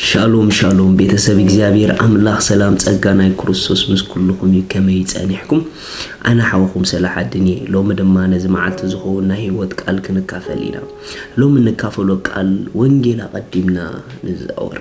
ሻሎም ሻሎም ቤተሰብ እግዚኣብሔር ኣምላኽ ሰላም ጸጋ ናይ ክርስቶስ ምስ ኩልኹም እዩ። ከመይ ጸኒሕኩም? ኣነ ሓውኹም ሰላሓድን እየ። ሎሚ ድማ ነዚ መዓልቲ ዝኸውን ናይ ህይወት ቃል ክንካፈል ኢና። ሎሚ እንካፈሎ ቃል ወንጌል ኣቐዲምና ንዛወር።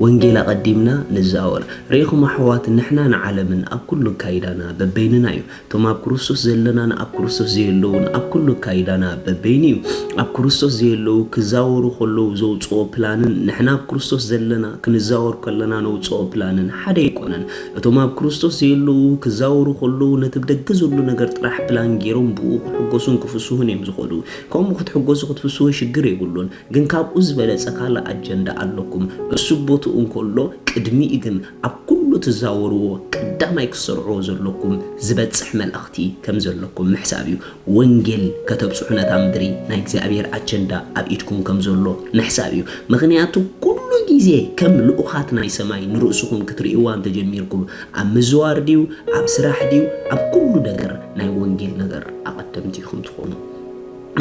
ወንጌል ኣቐዲምና ንዛወር። ርኢኹም ኣሕዋት፣ ንሕና ንዓለምን ኣብ ኩሉ ኣካይዳና በበይንና እዩ። እቶም ኣብ ክርስቶስ ዘለናን ኣብ ክርስቶስ ዘየለውን ኣብ ኩሉ ኣካይዳና በበይኑ እዩ። ኣብ ክርስቶስ ዘየለዉ ክዛወሩ ከለዉ ዘውፅኦ ፕላንን ንሕና ኣብ ክርስቶስ ዘለና ክንዛወር ከለና ነውፅኦ ፕላንን ሓደ ኣይኮነን። እቶም ኣብ ክርስቶስ ዘየለዉ ክዛወሩ ከለዉ ነቲ ብደገ ዘሎ ነገር ጥራሕ ፕላን ገይሮም ብኡ ክሕጎሱን ክፍስሁን እዮም ዝኸዱ። ከምኡ ክትሕጎሱ ክትፍስሁ ሽግር የብሉን። ግን ካብኡ ዝበለፀ ካልእ ኣጀንዳ ኣለኩም። እሱ ቦትኡ እንከሎ ቅድሚኡ ግን ኣብ ኩሉ ትዛወርዎ ቀዳማይ ክትሰርዕዎ ዘለኩም ዝበፅሕ መልእኽቲ ከም ዘለኩም ምሕሳብ እዩ። ወንጌል ከተብፅሑ ነታ ምድሪ ናይ እግዚኣብሔር ኣጀንዳ ኣብ ኢድኩም ከም ዘሎ ምሕሳብ እዩ። ምኽንያቱ ኩሉ ግዜ ከም ልኡኻት ናይ ሰማይ ንርእስኹም ክትርእይዋ እንተጀሚርኩም ኣብ ምዝዋር ድዩ ኣብ ስራሕ ድዩ ኣብ ኩሉ ነገር ናይ ወንጌል ነገር ኣቐደምቲ ኢኹም ትኾኑ።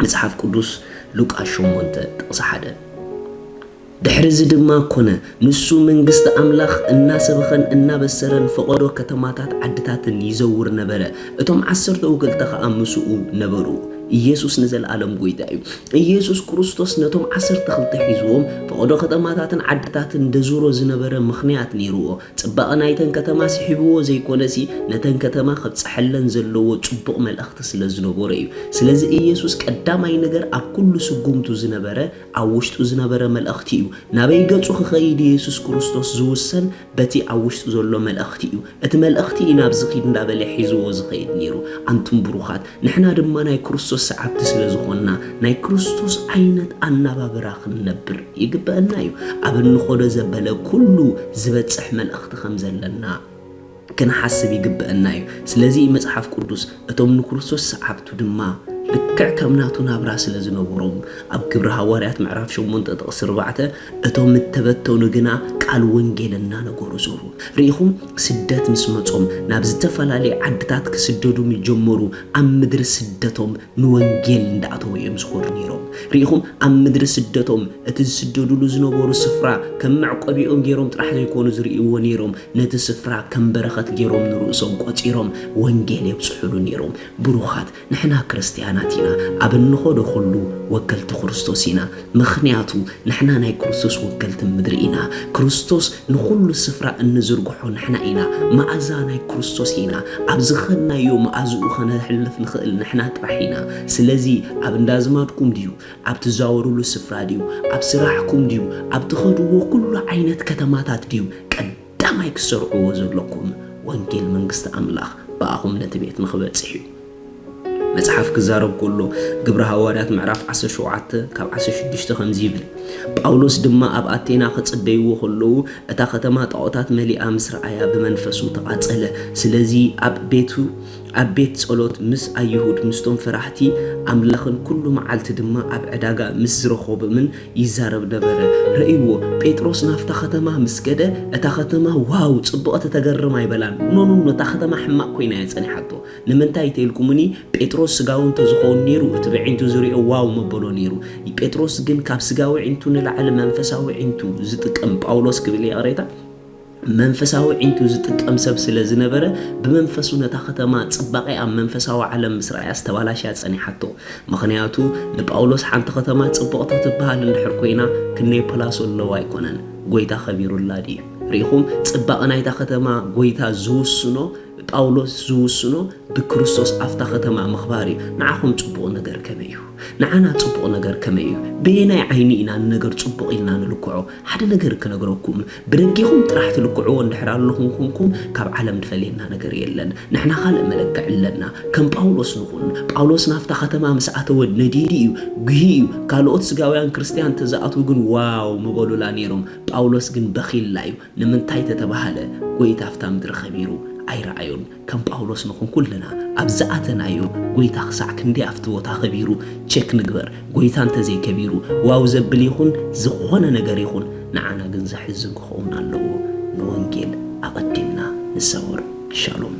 መጽሓፍ ቅዱስ ሉቃስ ሸሞንተ ጥቕሲ ሓደ። ድሕሪ እዚ ድማ ኮነ፣ ንሱ መንግስቲ ኣምላኽ እናሰበኸን እናበሰረን ፈቐዶ ከተማታት ዓድታትን ይዘውር ነበረ። እቶም ዓሰርተ ወክልተ ኸኣ ምስኡ ነበሩ። ኢየሱስ ንዘለኣለም ጐይታ እዩ። ኢየሱስ ክርስቶስ ነቶም ዓሰርተ ክልተ ሒዝዎም ፈቐዶ ከተማታትን ዓድታትን ደዙሮ ዝነበረ ምኽንያት ነይርዎ። ጽባቐ ናይተን ከተማ ስሒብዎ ዘይኮነሲ፣ ነተን ከተማ ከብጽሐለን ዘለዎ ጽቡቕ መልእኽቲ ስለ ዝነበሮ እዩ። ስለዚ ኢየሱስ ቀዳማይ ነገር ኣብ ኩሉ ስጉምቱ ዝነበረ ኣብ ውሽጡ ዝነበረ መልእኽቲ እዩ። ናበይ ገጹ ክኸይድ ኢየሱስ ክርስቶስ ዝውሰን በቲ ኣብ ውሽጡ ዘሎ መልእኽቲ እዩ። እቲ መልእኽቲ እዩ ናብዚ ኪድ እንዳበለ ሒዝዎ ዝኸይድ ነይሩ። ኣንቱም ብሩኻት፣ ንሕና ድማ ናይ ክርስቶስ ሰዓብቲ ስለ ዝኾንና፣ ናይ ክርስቶስ ዓይነት ኣነባብራ ክንነብር ይግበአና እዩ። ኣብ እንኸዶ ዘበለ ኩሉ ዝበጽሕ መልእኽቲ ከም ዘለና ክንሓስብ ይግበአና እዩ። ስለዚ መጽሓፍ ቅዱስ፣ "እቶም ንክርስቶስ ሰዓብቱ ድማ ልክዕ ከም ናቱ ናብራ ስለ ዝነበሮም" ኣብ ግብሪ ሃዋርያት ምዕራፍ ሸሞንተ ጥቕሲ ኣርባዕተ፣ "እቶም እተበተኑ ግና ቃል ወንጌል እናነገሩ ዞሩ።" ርኢኹም፣ ስደት ምስ መጾም ናብ ዝተፈላለየ ዓድታት ክስደዱ ምስ ጀመሩ ኣብ ምድሪ ስደቶም ንወንጌል እንዳኣተዉ እዮም ዝኾዱ ነይሮም። ርኢኹም፣ ኣብ ምድሪ ስደቶም እቲ ዝስደዱሉ ዝነበሩ ስፍራ ከም መዕቆቢኦም ገይሮም ጥራሕ ዘይኮኑ ዝርእይዎ ነይሮም፣ ነቲ ስፍራ ከም በረኸት ገይሮም ንርእሶም ቆጺሮም ወንጌል የብጽሑሉ ነይሮም። ብሩኻት፣ ንሕና ክርስትያናት ኢና፣ ኣብ እንኸዶ ኩሉ ወከልቲ ክርስቶስ ኢና። ምኽንያቱ ንሕና ናይ ክርስቶስ ወከልቲ ምድሪ ኢና። ክርስቶስ ንኹሉ ስፍራ እንዝርግሖ ንሕና ኢና። መኣዛ ናይ ክርስቶስ ኢና። ኣብ ዝኸድናዮ መኣዝኡ ኸነሕልፍ ንኽእል ንሕና ጥራሕ ኢና። ስለዚ ኣብ እንዳ ኣዝማድኩም ድዩ? ኣብ ትዛወሩሉ ስፍራ ድዩ? ኣብ ስራሕኩም ድዩ? ኣብ ትኸድዎ ኩሉ ዓይነት ከተማታት ድዩ? ቀዳማይ ክትሰርዕዎ ዘለኩም ወንጌል መንግስቲ ኣምላኽ ብኣኹም ነቲ ቤት ንኽበጽሕ እዩ። መጽሓፍ ክዛረብ ከሎ ግብሪ ሃዋርያት ምዕራፍ ዓሰርተ ሸውዓተ ካብ ዓሰርተ ሽዱሽተ ከምዚ ይብል፣ "ጳውሎስ ድማ ኣብ ኣቴና ክጽበይዎ ከለዉ እታ ከተማ ጣዖታት መሊኣ ምስ ረኣያ ብመንፈሱ ተቓጸለ። ስለዚ ኣብ ቤቱ ኣብ ቤት ጸሎት ምስ ኣይሁድ ምስቶም ፈራሕቲ ኣምላኽን ኩሉ መዓልቲ ድማ ኣብ ዕዳጋ ምስ ዝረኸቦምን ይዛረብ ነበረ። ርእይዎ፣ ጴጥሮስ ናብታ ከተማ ምስ ከደ እታ ከተማ ዋው ጽብቕቲ ተገርም ኣይበላን። ኖ ኖ ኖ፣ እታ ከተማ ሕማቕ ኮይና እያ ጸኒሓቶ። ንምንታይ ተኢልኩምኒ? ጴጥሮስ ስጋዊ እንተዝኸውን ነይሩ እቲ ብዒንቱ ዝሪኦ ዋው መበሎ ነይሩ። ጴጥሮስ ግን ካብ ስጋዊ ዒንቱ ንላዕሊ መንፈሳዊ ዒንቱ ዝጥቀም ጳውሎስ ክብል ይቕሬታ መንፈሳዊ ዒንቱ ዝጥቀም ሰብ ስለ ዝነበረ ብመንፈሱ ነታ ከተማ ጽባቐ ኣብ መንፈሳዊ ዓለም ምስ ረኣያ ዝተባላሽያ ጸኒሓቶ። ምኽንያቱ ንጳውሎስ ሓንቲ ከተማ ጽብቕቲ ትበሃል እንድሕር ኮይና ክንደይ ፖላሶ ኣለዋ ኣይኮነን። ጎይታ ከቢሩላ ድዩ? ርኢኹም፣ ጽባቐ ናይታ ከተማ ጎይታ ዝውስኖ ጳውሎስ ዝውስኖ ብክርስቶስ ኣብታ ከተማ ምኽባር እዩ። ንዓኹም ጽቡቕ ነገር ከመይ እዩ? ንዓና ጽቡቕ ነገር ከመይ እዩ? በየናይ ዓይኒ ኢና ንነገር ጽቡቕ ኢልና ንልክዖ? ሓደ ነገር ክነግረኩም፣ ብደጊኹም ጥራሕ ትልክዕዎ እንድሕር ኣለኹም ኮንኩም ካብ ዓለም ዝፈልየና ነገር የለን። ንሕና ካልእ መለክዕ ኣለና። ከም ጳውሎስ ንኹን። ጳውሎስ ናብታ ከተማ ምስ ኣተወ ነዲዲ እዩ፣ ጉሂ እዩ። ካልኦት ስጋውያን ክርስትያን ተዝኣትዉ ግን ዋው ምበሉላ ነይሮም። ጳውሎስ ግን በኺልላ እዩ። ንምንታይ ተተባህለ፣ ጎይታ ኣብታ ምድሪ ከቢሩ ኣይረኣዮን። ከም ጳውሎስ ንኹን ኩልና ኣብ ዝኣተናዮ ጎይታ ክሳዕ ክንደይ ኣብቲ ቦታ ከቢሩ ቸክ ንግበር። ጎይታ እንተዘይከቢሩ ዋው ዘብል ይኹን ዝኾነ ነገር ይኹን ንዓና ግን ዘሕዝን ክኸውን ኣለዎ። ንወንጌል ኣቐዲምና ንሰወር። ሻሎም።